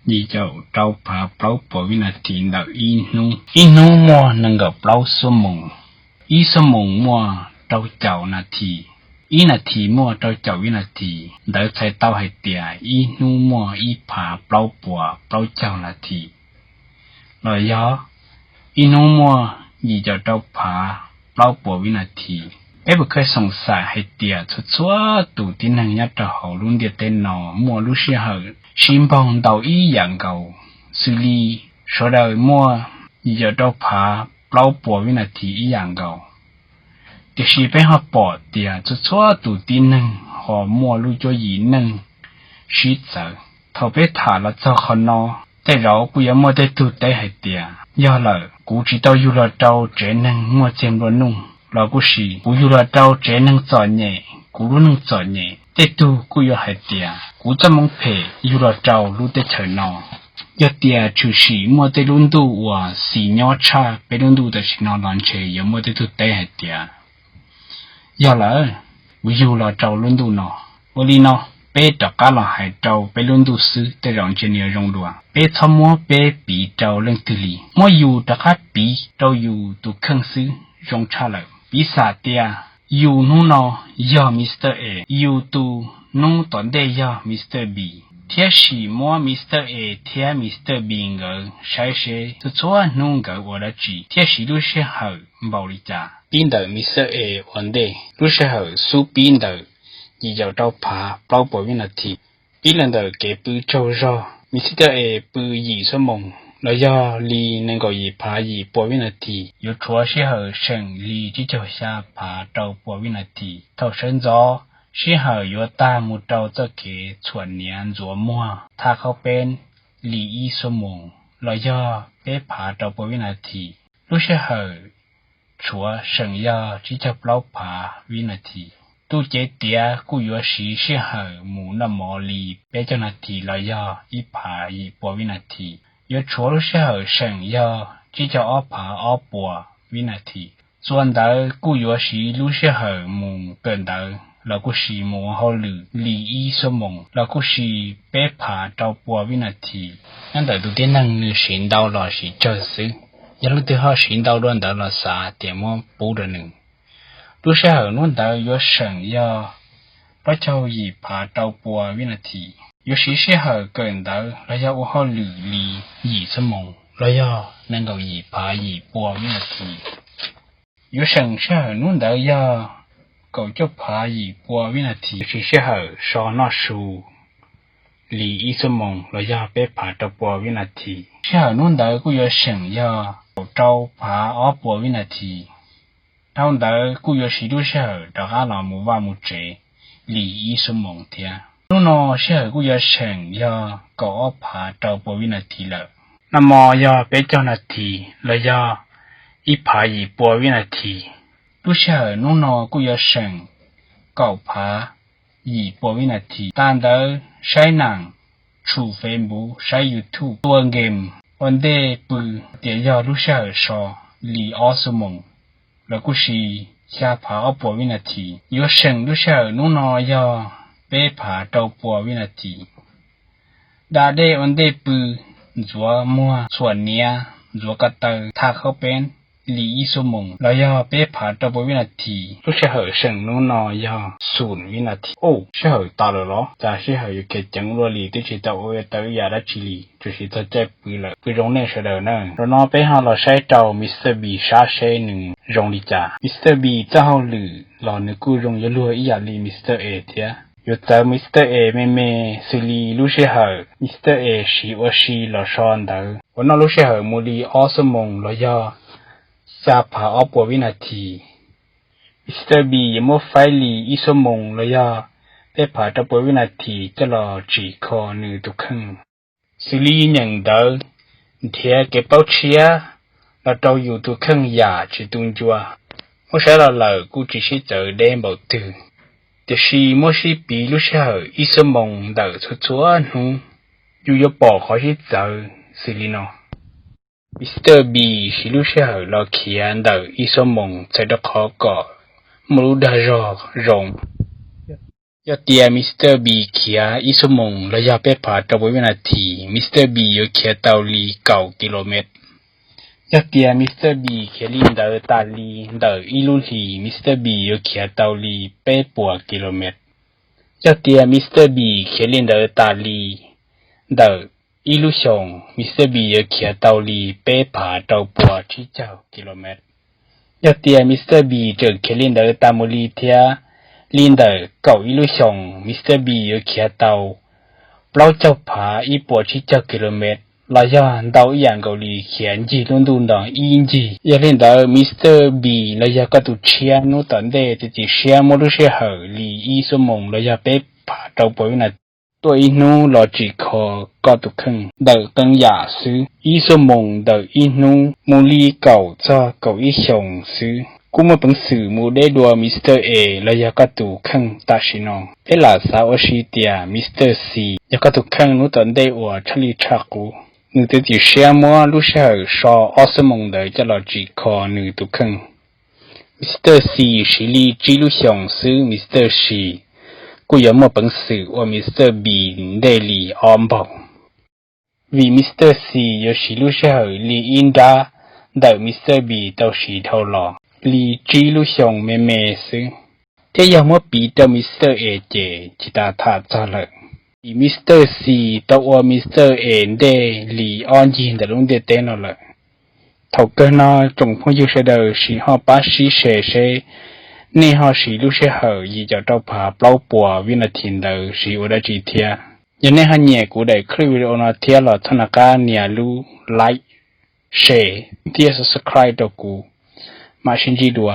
yim caum rau phav plaub puas vib nas this ntawm ib hnub. Ib hnub muaj nees nkaum plaub xuab moos, ib xuab moos muaj rau caum nas this, ib nas this muaj rau caum vib nas this. Ntawd txhais tau hais tias ib hnub muaj ib phav plaub puas plaub caug nas this, los yog ib hnub muaj yim caum rau phav plaub puas vib nas this. Peb puas kheev xoom xaim hais tias txhua txhua tus tib neeg nyob rau hauv lub ntiaj teb no muaj lub sij hawm sib npaug ntau ib yam nkaus, xws li sawv daws muaj yim caum rau phav plaub puas vib nas this ib yam nkaus. Tiam sis peb ho pom tias txhua txhua tus tib neeg ho muaj lub cuab yim neej sib txawv. Thaum peb tham los txog qhov no, tej zaum kuj yuav muaj tej tug teb hais tias, yog lawm, kuv tsis tau yug los rau tsev neeg muaj txiag nplua nuj, los kuj sis kuv yug los rau tsev neeg txom nyem, kuv lub neej txom nyem. Tej tug kuj yuav hais tias kuv txoj hmoo phem yug los rau lub teb chaws no. Yog tias tshwm sim muaj tej lub ntuj uas xis nyob tshaj peb lub ntuj tam sim no los ntshe yuav muaj tej tug teb hais tias, yog lawm, kuv yug los rau lub ntuj no. Ua li no, peb rov qab los hais rau peb lub ntuj xwb, tej zaum ntshe nws yuav zoo dua. Peb txhob muab peb piv rau leej twg li, muab yus rov qab piv rau yus tus kheej xwb zoo tshaj lawm. Piv xam tias yus hnub no yog Mr A, yus tus hnub tom ntej yog Mr B, thiab sim muab Mr A thiab Mr B nkawd saib seb txhua txhua hnub nkawd ua dab tsi thiab siv lub sij hawm npaum li cas. Pib ntawm Mr A ua ntej, lub sij hawm xub pib ntawm yim caum rau phav plaub puas vib nas this. Pib los ntawm kev pw tsaug zog, Mr A pw yim xuab moos los yog li nees nkaum yim phav yim puas vib nas this. Yuav tshuav sij hawm seem li tsib caug xya phav rau puas vib nas this. Thaum sawv ntxov, sij hawm yuav tag mus rau txoj kev txhuam hniav ntxuav muag thaj qhaub peeb li ib xuab moos los yog peb phav rau puas vib nas this. Lub sij hawm tshuav seem yog tsib caug plaub phav vib nas this. Tus cev tiav kuj yuav siv sij hawm mus noj mov li peb caug nas this los yog ib phav yim puas vib nas this. Yuav tshuav lub sij hawm seem yog tsib caug ob phav ob puas vib nas this. Txuas ntawd kuj yuav siv lub sij hawm mus kawm ntawv los kuj sis mus ua hauj lwm li ib xuab moos los kuj sis peb phav rau puas vib nas this. Nyob ntawm tus tib neeg nws siv ntau los siv tsawg xwb. Yog leej twg ho siv ntau dua ntawd los xav tias muab pub rau nws. Lub sij hawm hnub ntawd yuav seem yog plaub caug yim phav rau puas vib nas this. Yuav siv sij hawm kawm ntawv los yog ua hauj lwm li yim xuab moos los yog nees nkaum yim phav yim puas vib nas this. Yuav seem sij hawm hnub ntawd yog kaum cuaj phav yim puas vib nas this. Yuav siv sij hawm so noj su li ib xuab moos los yog peb phav rau puas vib nas this. Sij hawm hnub ntawd kuj yuav seem yog kaum rau phav ob puas vib nas this. Dhau ntawd kuj yuav siv lub sij hawm rov qab los mus vaj mus tsev li ib xuab moos thiab. Hnub no sij hawm kuj yuav seem yog kaum ob phav rau puas vib nas this lawm. Noj mov yog peb caug nas this los yog ib phav yim puas vib nas this. Lub sij hawm hnub no kuj yuav seem kaum phav yim puas vib nas this. Tas ntawd saib nam, tshum Facebook, saib YouTube, tua game, ua ntej pw, tias yog lub sij hawm so li ob xuab moos los kuj sis xya phav ob puas vib nas this. Yuav seem lub sij hawm hnub no yog peb phav rau puas vib nas this. Da dej ua ntej pw, ntxuav muag, txhuam hniav, ntxuav ko taw, thaj qhaub peeb li ib xuab moos los yog peb phav rau puas vib nas this. Lub sij hawm seem hnub no yog xum vib nas this. Sij hawm tas lawm los? Cas sij hawm yuav khiav ceev luaj li, twb tsis tau ua tau ib yam dab tsi li, tsuas sim txog caij pw lawm. Pw zoo nej sawv daws na. Zaum no peb ho los saib rau Mr B sab seb nws zoo li cas. Mr B txoj hauj lwm los nws kuj zoo yuav luag ib yam li Mr A thiab. Yuav txawv Mr A me me xws li lub sij hawm Mr A siv ua si los so ntawd uas noj lub sij hawm mus li ob xuab moos los yog xya phav ob puas vib nas this. Mr B yuav muab faib li ib xuab moos los yog peb phav rau puas vib nas this coj los tsim kho nws tus kheej, xws li nyeem ntawv, nrhiav kev paub tshiab los rau yus tus kheej yam tsis tu ncua. Muab saib los lawm kuj tsis sib txawv deb npaum twg, tiam sis muab sib piv lub sij hawm ib xuab moos ntawm txhua txhua hnub, yus yuav pom qhov sib txawv xws li no. Mr B siv lub sij hawm los khiav ntawm ib xuab moos txhais rau qhov kom muaj lub dag zog zoo. Yog tias Mr Beast khiav ib xuab moos los yog peb phav rau pua vib nas this, Mr Beast yuav khiav tau li kaum kilomev. Yog tias Mr Beast khiav li ntawd tas li ntawm ib lub hlis, Mr Beast yuav khiav tau li peb puas kilomev. Yog tias Mr Beast khiav li ntawd tas li ntawm ib lub xyoos, Mr Beast yuav khiav tau li peb phav rau puas tsib caug kilomev. Yog tias Mr Beast tseem khiav li ntawd tas mus li thiab, li ntawm kaum ib lub xyoos, Mr Beast yuav khiav tau plaub caug phav ib puas tsib caug kilomev, los yog ntau ib yam nkaus li khiav ncig lub ntuj no ib ncig. Yog li ntawd, Mr Beast los yog koj tus tshiab, hnub tom ntej txiav txim siab muab lub sij hawm li ib xuab moos los yog peb phav rau pua vib nas this tuaj ib hnub los tsim kho koj tus kheej ntawm qee yam xwb. Ib xuab moos ntawm ib hnub mus li kaum txog kaum ib xyoos xwb. Kuj muaj peev xwm mus deb dua Mr A los yog koj tus kheej tam sim no. Peb lam xav ua si tias Mr C yog koj tus kheej hnub tom ntej uas tshaj li tshaj qub. Nws txiav txim siab muab lub sij hawm so ob xuab moos ntawd coj los tsim kho nws tus kheej. Mr C siv li tsib lub xyoos xwb, Mr C kuj yuav muaj peev xwm ua Mr B ntej li ob npaug. Vim Mr C yuav siv lub sij hawm li ib nrab ntawm Mr B tau siv dhau los li tsib lub xyoos me me xwb. Thiab yog muab piv rau Mr A ces tsis tas tham txog lawm. Vim Mr C tau ua Mr A ntej li ob ncig ntawm lub ntiaj teb no lawm. Thaum kawg no, tsoom phooj ywg sawv daws sim ho pab sib share seb nej ho siv lub sij hawm yim caum rau phav plaub puas vib nas this ntawd siv ua dab tsi thiab. Yog nej ho nyiam kuv daim clip video no thiab los thov nco qab nias lub like, share thiab subscribe rau kuv. Mam sib ntsib dua.